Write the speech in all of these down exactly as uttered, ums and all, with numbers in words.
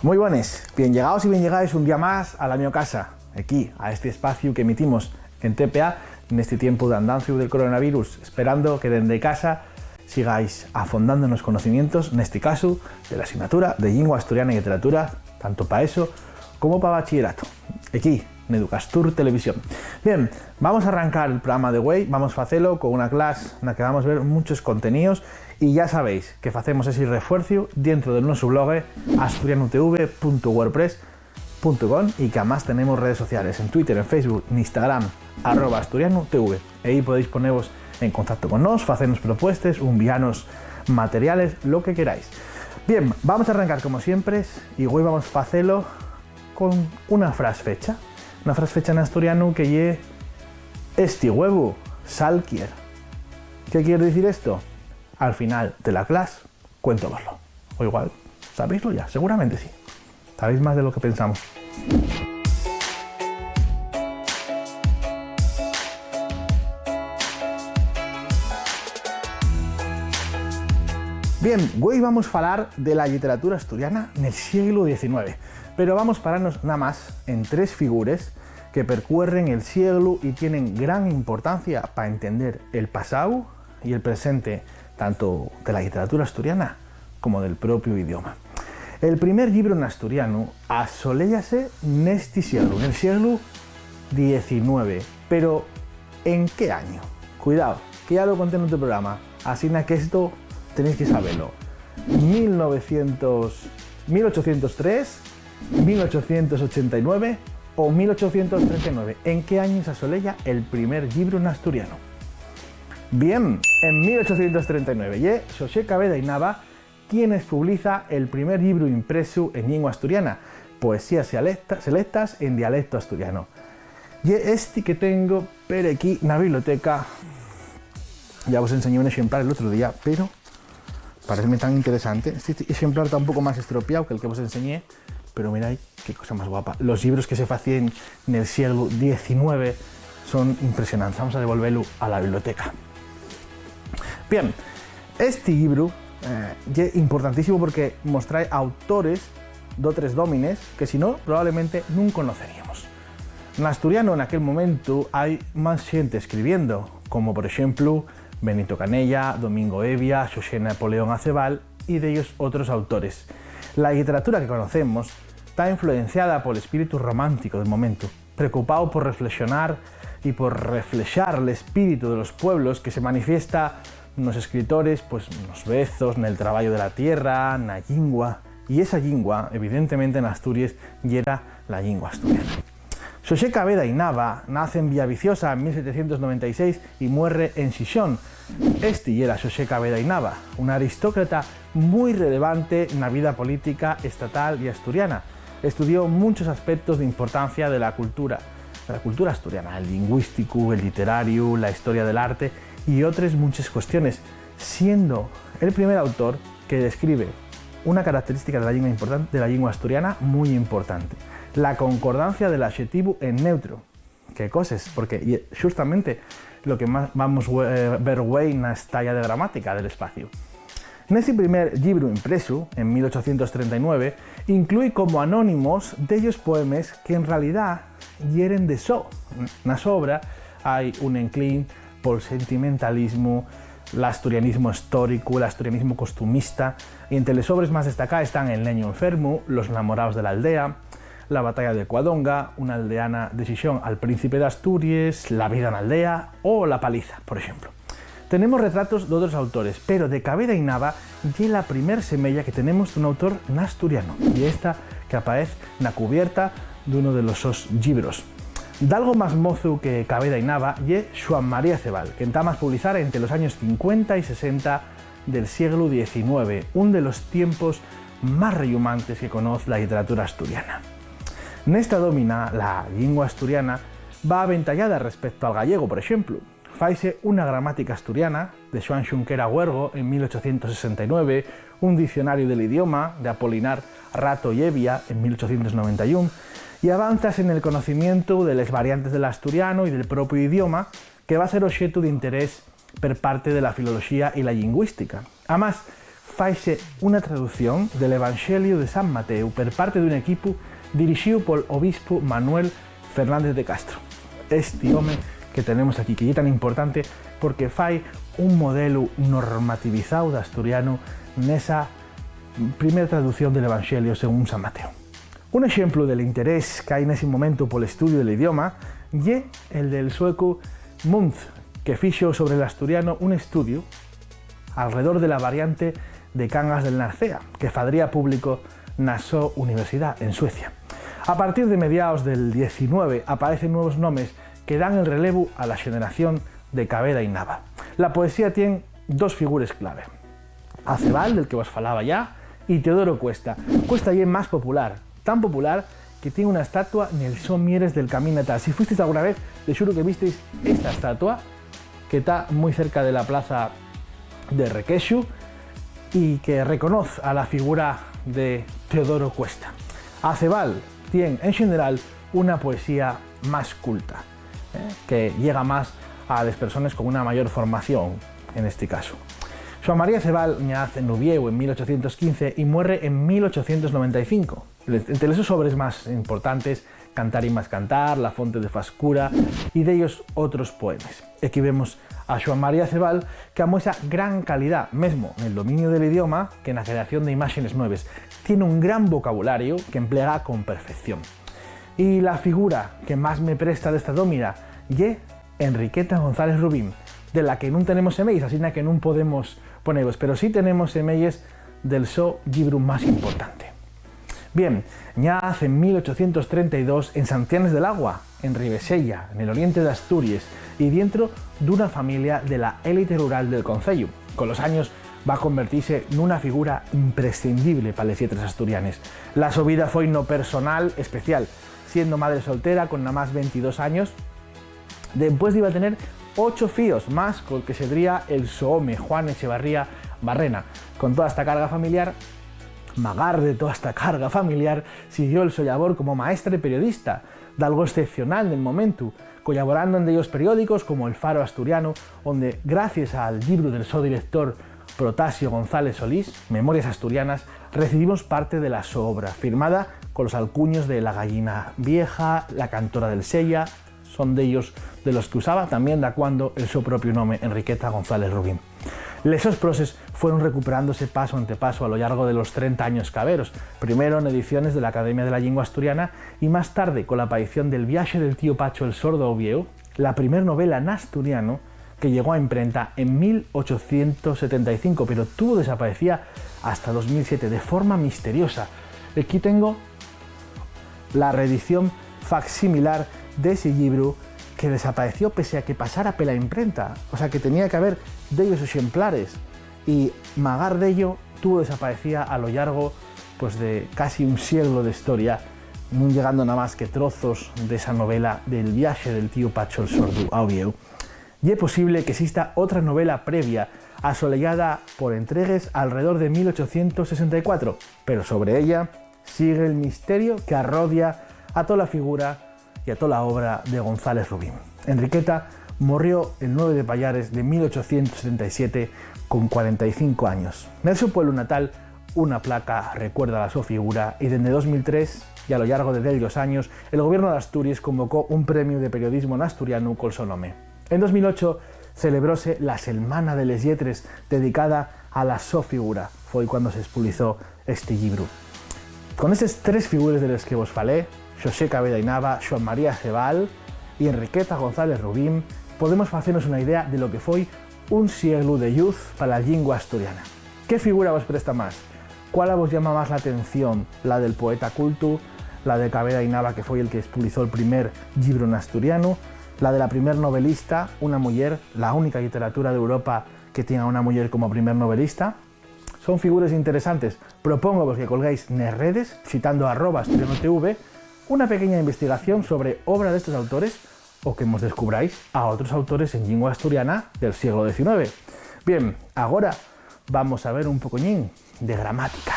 Mui bones, bien llegaos y bien llegaes un día más a La Mio Casa, equí, a esti espaciu qu'emitimos en T P A nesti tiempu d'andanciu del coronavirus, esperando que dende casa sigáis afondando nos conocimientos, nesti casu, de la asignatura de Llingua Asturiana y Literatura, tanto pa eso como pa bachilleratu. Equí, n'Educastur Televisión. Bien, vamos a arrancar el programa de güei, vamos facelo con una clas na que vamos ver munchos conteníos y ya sabéis que facemos esi refuerciu dientro del nuesu blogue asturianutv punto wordpress punto com y que amás tenemos redes sociales en Twitter, en Facebook, en Instagram, arroba asturianutv. Ehí podéis ponevos en contacto con nós, facernos propuestes, unvianos materiales, lo que queráis. Bien, vamos a arrancar como siempre y güei vamos facelo con una frasfecha. Una frasfecha en asturianu que ye "Esti güevu sal quier". ¿Qué quier dicir esto? Al final de la clas, cuéntovoslo. O igual, sabéislo ya, seguramente sí. Sabéis más de lo que pensamos. Bien, güei vamos falar de la lliteratura asturiana nel sieglu diecinueve, pero vamos pararnos namás en tres figures que percuerren el sieglu y tienen gran importancia pa entender el pasáu y el presente, tanto de la lliteratura asturiana como del propiu idioma. El primer llibru n'asturianu asoléyase nesti sieglu, nel sieglu diecinueve, pero ¿en qué añu? Cuidao, que ya lo conté n'otru programa, asina que esto tenéis que sabelo. Mil novecientos, mil ochocientos tres, mil ochocientos ochenta y nueve o mil ochocientos trenta y nueve. ¿En qué añu s'asoleya el primer llibru n'asturianu? Bien, en mil ochocientos trenta y nueve. Ye Xosé Caveda y Nava quien espubliza el primer llibru impresu en llingua asturiana, Poesías selecta-, selectas en dialecto asturiano. Ye esti que tengo per equí na biblioteca. Ya vos enseñé un exemplar el otru día, pero paréceme tan interesante. Esti exemplar ta un poco más estropiao que el que vos enseñé, pero mirái qué cosa más guapa. Los llibros que se facíen nel sieglu diecinueve son impresionantes. Vamos a devolvelu a la biblioteca. Bien, esti llibru, eh, ye importantísimo porque mos trae autores d'otres dómines que, si no, probablemente nun conoceríamos. N'asturianu, naquel momentu, hai más xente escribiendo, como, por exemplu, Benito Canella, Domingo Evia, Xosé Napoleón Acebal y dellos otros autores. La lliteratura que conocemos ta influenciada pol espíritu romántico del momentu, preocupao por reflexionar y por reflexar l'espíritu de los pueblos que se manifiesta nos escritores, pues, nos vezos, nel trabayu de la tierra, na llingua. Y esa llingua, evidentemente, n'Asturies yera la llingua asturiana. Xosé Caveda y Nava nace en Villaviciosa en mil setecientos noventa y seis y muerre en Xixón. Esti yera Xosé Caveda y Nava, un aristócrata mui relevante na vida política estatal y asturiana. Estudió munchos aspectos d'importancia de la cultura, de la cultura asturiana, el llingüísticu, el lliterariu, la historia del arte y otres munches cuestiones, siendo el primer autor que describe una característica de la llingua importan-, de la llingua asturiana mui importante, la concordancia del axetivu en neutro. Qué coses, porque ye xustamente lo que más vamos, eh, ver güei na estaya de gramática del espaciu. Nesi primer llibru impresu, en mil ochocientos trenta y nueve, inclúi como anónimos dellos poemes que en realidá yeren de so. Na so obra hai un enclín pol sentimentalismu, l'asturianismu históricu, l'asturianismu costumista, y ente les obres más destacaes tán El neñu enfermu, Los namoraos de l'aldea, La batalla de Cuadonga, Una aldeana de Xixón al Príncipe d'Asturies, La vida n'aldea o La paliza, por exemplu. Tenemos retratos d'otros autores, pero de Caveda y Nava ye la primer semeya que tenemos d'un autor n'asturianu, y esta que apaez na cubierta d'uno de los sos llibros. D'algo más mozu que Caveda y Nava ye Xuan María Acebal, qu'entama a espublizar ente los años cincuenta y sesenta del sieglu diecinueve, un de los tiempos más rellumantes que conoz la lliteratura asturiana. Nesta dómina, la llingua asturiana va aventayada respecto al gallego, por exemplu. Faise una gramática asturiana de Xuan Xunquera Huergo en mil ochocientos sesenta y nueve, un diccionariu del idioma de Apolinar Rato y Evia en mil ochocientos noventa y un, y avánzase nel conocimientu de les variantes del asturianu y del propiu idioma, que va ser oxetu d'interés per parte de la filoloxía y la llingüística. Amás, Faise una traducción del Evanxeliu de San Mateu per parte d'un equipu dirixíu pol obispu Manuel Fernández de Castro. Esti home que tenemos aquí, que ye tan importante porque fai un modelu normativizáu d'asturianu nesa primer traducción del Evanxeliu según San Mateu. Un exemplu del interés qu'hai nesi momentu pol estudiu del idioma ye el del suecu Muntz, que fixo sobre l'asturianu un estudiu alredor de la variante de Cangas del Narcea, que fadría público na so universidá, en Suecia. A partir de mediaos del diecinueve aparecen nuevos nomes que dan el relevu a la xeneración de Caveda y Nava. La poesía tien dos figures clave. Acebal, del que vos falaba ya, y Teodoro Cuesta. Cuesta ye más popular, tan popular que tien una estatua nel so Mieres del Camín natal. Si fuisteis alguna vez, de xuru que visteis esta estatua, que ta mui cerca de la plaza de Requexu y que reconoz a la figura de Teodoro Cuesta. Acebal tien, en xeneral, una poesía más culta, eh, que llega más a les persones con una mayor formación, en este caso. Xuan María Acebal ñaz n'Uviéu en mil ochocientos quince y muerre en mil ochocientos noventa y cinco. Ente les sos obres más importantes, Cantar y más cantar, La fonte de Fascura y dellos otros poemes. Equí vemos a Xuan María Acebal, que amuesa gran calidá, mesmo nel dominiu del idioma, que na creación d'imáxenes nueves. Tien un gran vocabulariu qu'emplega con perfección. Y la figura que más me presta d'esta dómina ye Enriqueta González Rubín, de la que nun tenemos semeyes, asina que nun podemos ponevos, pero sí tenemos semeyes del so llibru más importante. Bien, ñaz en mil ochocientos trenta y dos en Santianes del Agua, en Ribesella, nel oriente d'Asturies, y dientro d'una familia de la élite rural del conceyu. Colos años va convertise nuna figura imprescindible pa les lletres asturianes. La so vida foi no personal especial, siendo madre soltera con namás ventidós años, dempués diba tener ocho fíos más col que sedría el so home, Juan Echevarría Barrena. Con toda esta carga familiar, magar de toda esta carga familiar, siguió el so llabor como maestra y periodista, dalgo escepcional nel momentu, collaborando en dellos periódicos como El Faro Asturiano, onde, gracies al llibru del so director Protasio González Solís, Memorias Asturianas, recibimos parte de la so obra, firmada colos alcuños de La Gallina Vieja, La Cantora del Sella, son dellos de los que usaba, tamién dacuando el so propiu nome, Enriqueta González Rubín. Les sos proses fueron recuperándose pasu ente pasu a lo llargo de los trenta años caberos, primero n'ediciones de l'Academia de la Llingua Asturiana y más tarde cola apaición del Viaxe del tío Pacho el Sordo a Uviéu, la primer novela n'asturiano que llegó a imprenta en mil ochocientos setenta y cinco, pero tuvo desapaecía hasta dos mil siete de forma misteriosa. Equí tengo la reedición facsimilar d'esi llibru que desapaeció pese a que pasara pela imprenta, o sea que tenía que haber dellos exemplares, y magar d'ello tuvo desapaecía a lo llargo, pues, de casi un sieglo d'hestoria, nun llegando namás que trozos d'esa novela del viaxe del tío Pacho el Sordu a Uviéu. Ye posible qu'esista otra novela previa, asoleyada por entregues alredor de mil ochocientos sesenta y cuatro, pero sobre ella sigue el misterio que arrodia a tola figura y a tola obra de González Rubín. Enriqueta morrió el nueve de payares de mil ochocientos setenta y siete con cuarenta y cinco años. Nel so pueblu natal, una placa recuerda la so figura y dende dos mil tres, y a lo llargo de dellos años, el gobiernu d'Asturies convocó un premiu de periodismu n'asturianu col so nome. En dos mil ocho celebróse la Selmana de les Lletres dedicada a la so figura. Foi cuando s'espublizó esti llibru. Con estes tres figures de les que vos falé, Xosé Caveda y Nava, Xuan María Acebal y Enriqueta González Rubín, podemos facenos una idea de lo que foi un sieglu de lluz pa la llingua asturiana. ¿Qué figura vos presta más? ¿Cuál vos llama más l'atención? ¿La del poeta cultu, la de Caveda y Nava, que foi el que espublizó'l primer llibru n'asturianu, la de la primer novelista, una muyer, la única lliteratura d'Europa que tien a una muyer como primer novelista? Son figures interesantes. Propóngovos que colgáis nes redes, citando arroba asturianotv, una pequeña investigación sobre obra d'estos autores o que mos descubráis a otros autores en llingua asturiana del sieglu diecinueve. Bien, agora vamos a ver un pocoñín de gramática.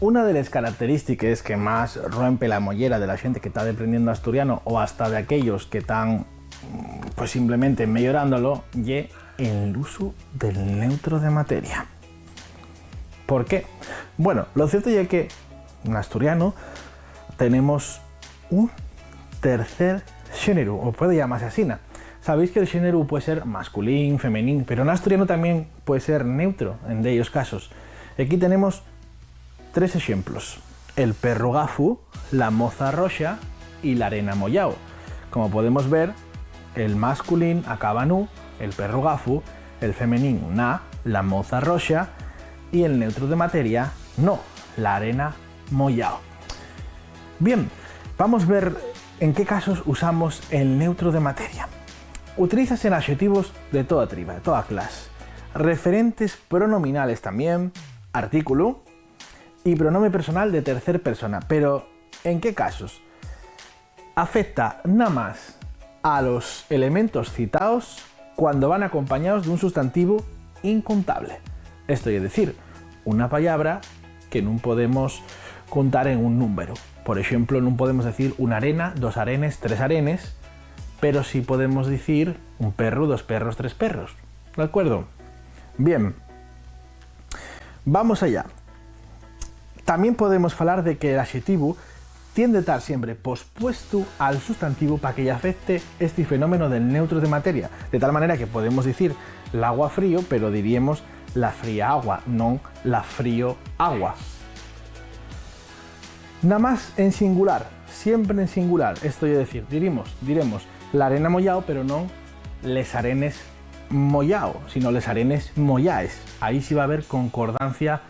Una de les característiques que más ruempe la mollera de la xente que ta deprendiendo asturiano o hasta de aquellos que tán, mm, pues, simplemente meyorándolo, ye el usu del neutro de materia. ¿Por qué? Bueno, lo cierto ye que n'asturiano tenemos un tercer xéneru, o puede llamarse asina. Sabéis que el xéneru puede ser masculín, femenín, pero n'asturiano tamién puede ser neutro en dellos casos. Aquí tenemos tres exemplos: el perru gafu, la moza roxa y l'arena moyao. Como podemos ver, el masculín acaba nu, el perru gafu, el femenín na, la moza roxa, y el neutro de materia no, la arena moyao. Bien, vamos ver en qué casos usamos el neutro de materia. Utilízase en axetivos de toda triba, de toda clase. Referentes pronominales tamién, artículu, y pronome personal de tercer persona. Pero, ¿en qué casos? Afecta namás a los elementos citaos cuando van acompañaos d'un sustantivu incuntable. Esto ye decir, una pallabra que nun podemos cuntar en un númberu. Por exemplo, nun podemos decir una arena, dos arenes, tres arenes, pero sí podemos dicir un perru, dos perros, tres perros. ¿De acuerdo? Bien. Vamos allá. Tamién podemos falar de que l'axetivu tien de tar siempre pospuestu al sustantivu pa que-y afecte esti fenómeno del neutro de materia, de tal manera que podemos dicir l'agua frío, pero diríemos la fría agua, non la frío agua. Namás en singular, siempre en singular, esto ye decir, dirimos, diremos l'arena moyao, pero non les arenes moyao, sino les arenes moyaes. Ahí sí va a haber concordancia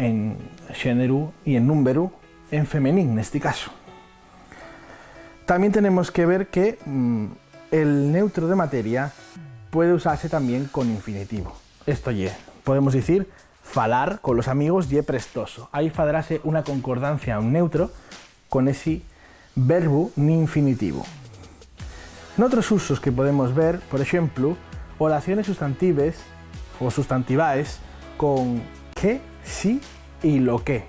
en xéneru y en númberu, en femenín nesti caso. Tamién tenemos que ver que, mm, el neutro de materia puede usase tamién con infinitivo. Esto ye, podemos dicir, falar colos amigos ye prestoso. Ahí fadrase una concordancia, un neutro, con esi verbu n'infinitivu. N'otros usos que podemos ver, por exemplu, oraciones sustantives o sustantivaes con que, si y lo que.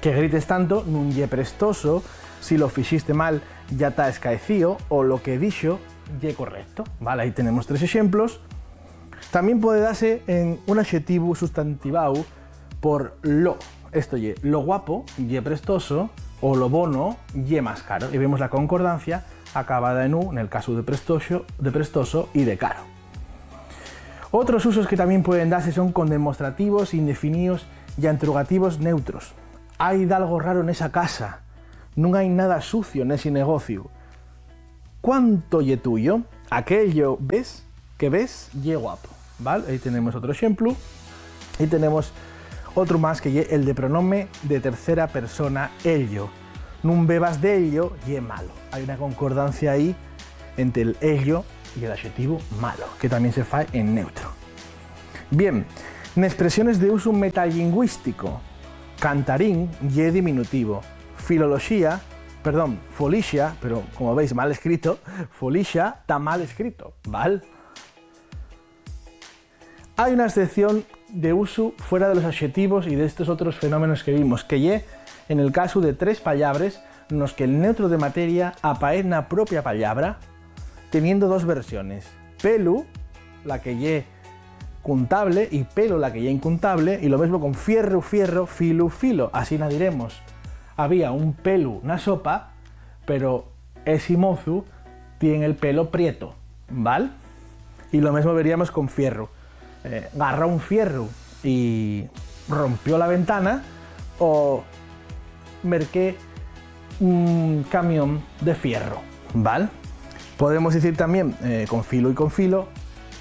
Que grites tanto nun ye prestoso, si lo fixiste mal, yá ta escaecío, o lo que dixo ye correcto. Vale, ahí tenemos tres exemplos. Tamién puede dase en un axetivu sustantiváu por lo. Esto ye, lo guapo ye prestoso, o lo bono ye más caro. Y vemos la concordancia acabada en u nel casu de prestoso, de prestoso y de caro. Otros usos que tamién pueden dase son con demostrativos indefiníos y entrugativos neutros. Hai dalgo raro nesa casa. Nun hai nada sucio nesi negociu. ¿Cuánto ye tuyo? Aquello, ves, que ves, ye guapo. ¿Val? Ahí tenemos otro exemplu. Y tenemos otro más, que ye el de pronome de tercera persona, ello. Nun bebas d'ello, ye malo. Hai una concordancia ahí ente el ello y el axetivu malo, que tamién se fai en neutro. Bien, n'expresiones de usu metalingüístico, cantarín ye diminutivo. Filoloxía, perdón, folixa, pero como veis, mal escrito, folixa ta mal escrito, ¿val? Hai una excepción de usu fuera de los axetivos y d'estos otros fenómenos que vimos, que ye en el casu de tres pallabres nos que el neutro de materia apaez na propia pallabra, teniendo dos versiones: pelu, la que ye cuntable, y pelo, la que ye incuntable, y lo mesmo con fierru, fierro, filu, filo. Asina diremos: había un pelu na sopa, pero esi mozu tien el pelo prieto, ¿val? Y lo mesmo veríamos con fierru. Eh, garró un fierru y rompió la ventana, o merqué un camión de fierro, ¿val? Podemos dicir tamién, eh, con filu y con filo,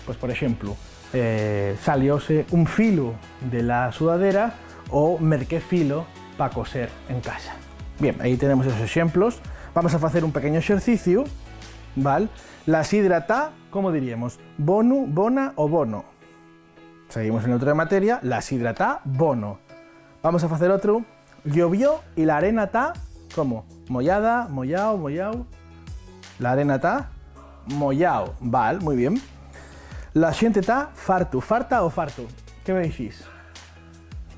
pues, por exemplu, eh, salióse un filu de la sudadera, o merqué filo pa coser en casa. Bien, ahí tenemos esos exemplos. Vamos a facer un pequeño exerciciu, ¿val? La sidra ta, ¿cómo diríamos? Bonu, bona o bono. Seguimos en neutro de materia, la sidra ta bono. Vamos a facer otru. Llovió y la arena ta, ¿cómo? Moyada, moyao, moyao. La arena ta moyao. Val, muy bien. La xente ta fartu, farta o fartu. ¿Qué me dicís?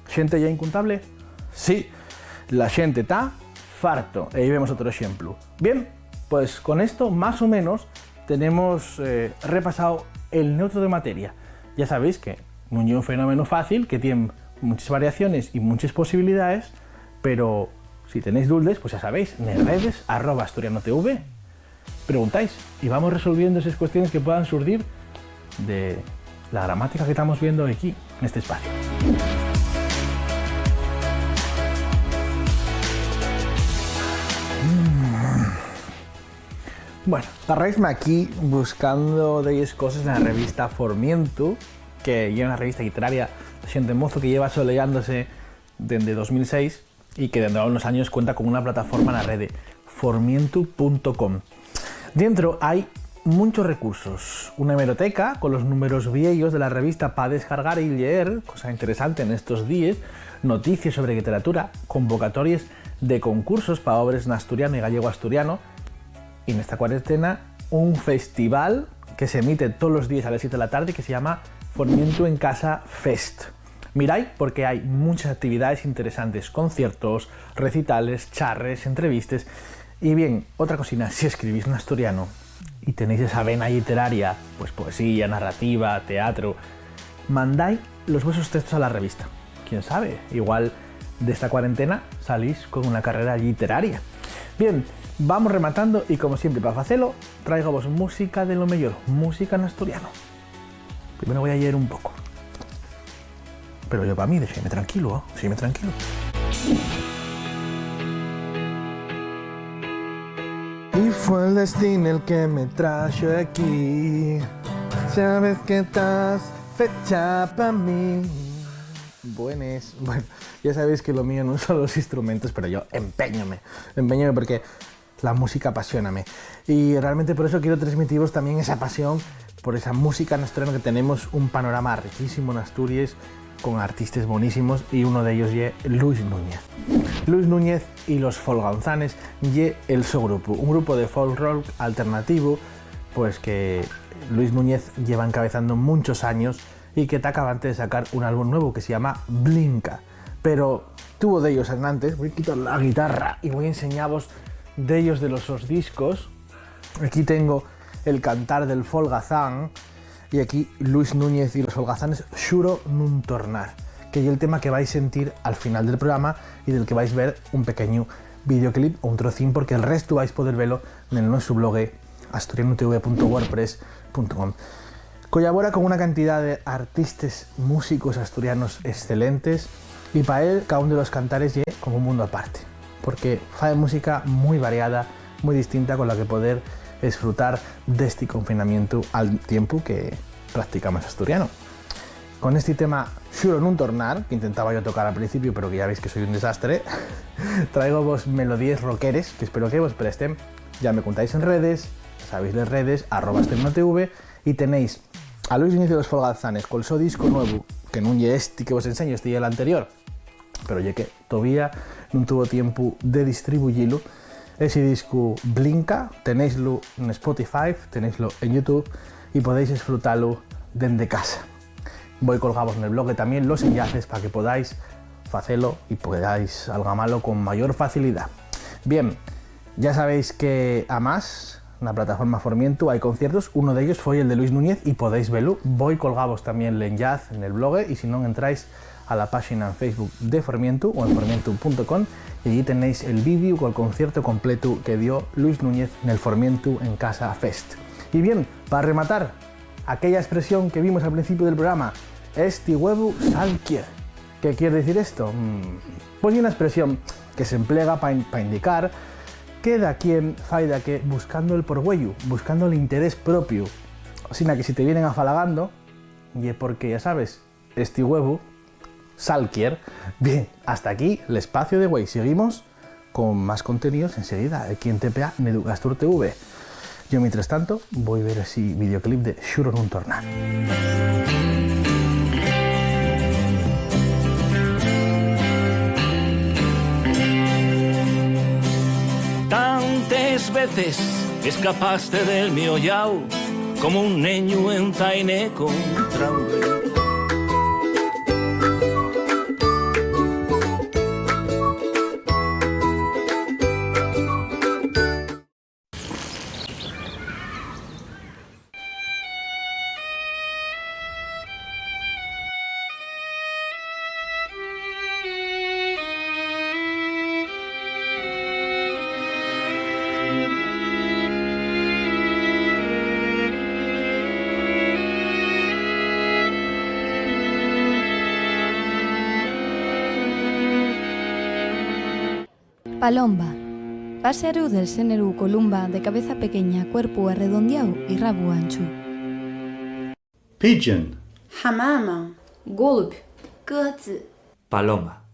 ¿Xente ye incuntable? Sí. La xente ta farto. Y ahí vemos otro exemplu. Bien, pues con esto, más o menos, tenemos, eh, repasado el neutro de materia. Ya sabéis que nun ye un fenómenu fácil, que tien munches variaciones y munches posibilidaes, pero si tenéis duldes, pues ya sabéis, nes redes, arroba asturianotv, preguntáis y vamos resolviendo eses cuestiones que puedan surdir de la gramática que tamos viendo equí, neste espacio. Mm. Bueno, garráisme aquí buscando delles coses na revista Formientu, que ye una revista lliteraria de xente mozo que lleva soleyándose dende dos mil seis y que dende hai unos años cuenta con una plataforma na rede, formientu punto com. Dientro hai munchos recursos, una hemeroteca con los números vieyos de la revista pa descargar y lleer, cosa interesante nestos díes, noticies sobre lliteratura, convocatories de concursos pa obres n'asturiano y gallego-asturiano, y nesta cuarentena un festival que s'emite tolos díes a les siete de la tarde que se llama Formientu en Casa Fest. Mirai, porque hai munches actividaes interesantes, conciertos, recitales, charres, entrevistes. Y bien, otra cosina, si escribís n'asturiano y tenéis esa vena lliteraria, pues poesía, narrativa, teatro, mandái los vuesos textos a la revista. Quién sabe, igual d'esta cuarentena salís con una carrera lliteraria. Bien, vamos rematando y, como siempre, pa facelo, tráigovos música de lo meyor, música n'asturiano. Primero voi a lleer un poco. Pero yo pa mí, déxeme tranquilo, ¿ah? Déxeme tranquilo. Y fue el destino el que me trajo aquí. Sabes que estás fecha pa mí. Buenes. Bueno, ya sabéis que lo mío no son los instrumentos, pero yo empeñome. Empeñome porque la música apasióname. Y realmente por eso quiero transmitivos también esa pasión por esa música n'asturiano, que tenemos un panorama riquísimo n'Asturies, con artistes bonísimos, y uno d'ellos ye Luis Núñez. Luis Núñez y los Folganzanes ye el so grupu, un grupu de folk rock alternativu, pues que Luis Núñez lleva encabezando munchos años y que ta acabante de sacar un álbum nuevu que se llama Blinka. Pero tuvo dellos enantes, voi quitar la guitarra y voi enseñavos dellos de los sos discos. Aquí tengo El cantar del folgazán y aquí Luis Núñez y los Folgazanes, Xuro nun tornar, que ye el tema que vais sentir al final del programa y del que vais ver un pequeñu videoclip o un trocín, porque el restu vais poder velo nel nuesu blogue asturianutv punto wordpress punto com. Collabora con una cantidá d'artistes, músicos asturianos escelentes, y pa él, ca un de los cantares ye como un mundo aparte, porque fai música mui variada, mui distinta, con la que poder esfrutar d'esti confinamientu al tiempu que practicamos asturiano. Con esti tema, Xuro nun tornar, que intentaba yo tocar al principiu, pero que ya veis que soi un desastre, tráigovos melodíes rockeres que espero que vos presten. Ya me contáis en redes, sabéis les redes, arroba asturianutv, y tenéis a Luis Núñez y los Folgazanes col so disco nuevu, que nun ye esti que vos enseño, esti ye l'anterior, pero ye que tovía nun tuvo tiempu de distribuyilu. Esi discu Blinka, tenéislu en Spotify, tenéislo en YouTube y podéis esfrutalu dende casa. Voi colgavos nel blogue tamién los enllaces pa que podáis facelo y podáis algamalo con mayor facilidá. Bien, ya sabéis que, amás, na plataforma Formientu hai conciertos, uno d'ellos foi el de Luis Núñez y podéis velu. Voi colgavos tamién l'enllaz nel blogue, y si non, entráis a la páxina en Facebook de Formientu o en formientu punto com, y allí tenéis el vídeo col concierto completu que dio Luis Núñez nel Formientu en Casa Fest. Y bien, pa rematar, aquella espresión que vimos al principiu del programa, "Esti güevu sal quier". ¿Qué quier dicir esto? Mm, pues ye una espresión que s'emplega pa in-, pa indicar que daquién fai daqué buscando el porgüeyu, buscando l'interés propiu. Asina que si te vienen afalagando, ye porque, ya sabes, esti güevu sal quier. Bien, hasta aquí l'espaciu de güei. Siguimos con más contenidos enseguida, aquí en T P A, n'Educastur T V. Yo, mientras tanto, voi ver esi videoclip de Xuro nun tornar. Tantes veces escapaste del mio llau, como un neñu entainé con trampa. Palomba. Páxaru del xéneru Columba, de cabeza pequeña, cuerpu arredondiáu y rabu anchu. Pigeon. Hamama. Голубь. 鸽子。 Paloma.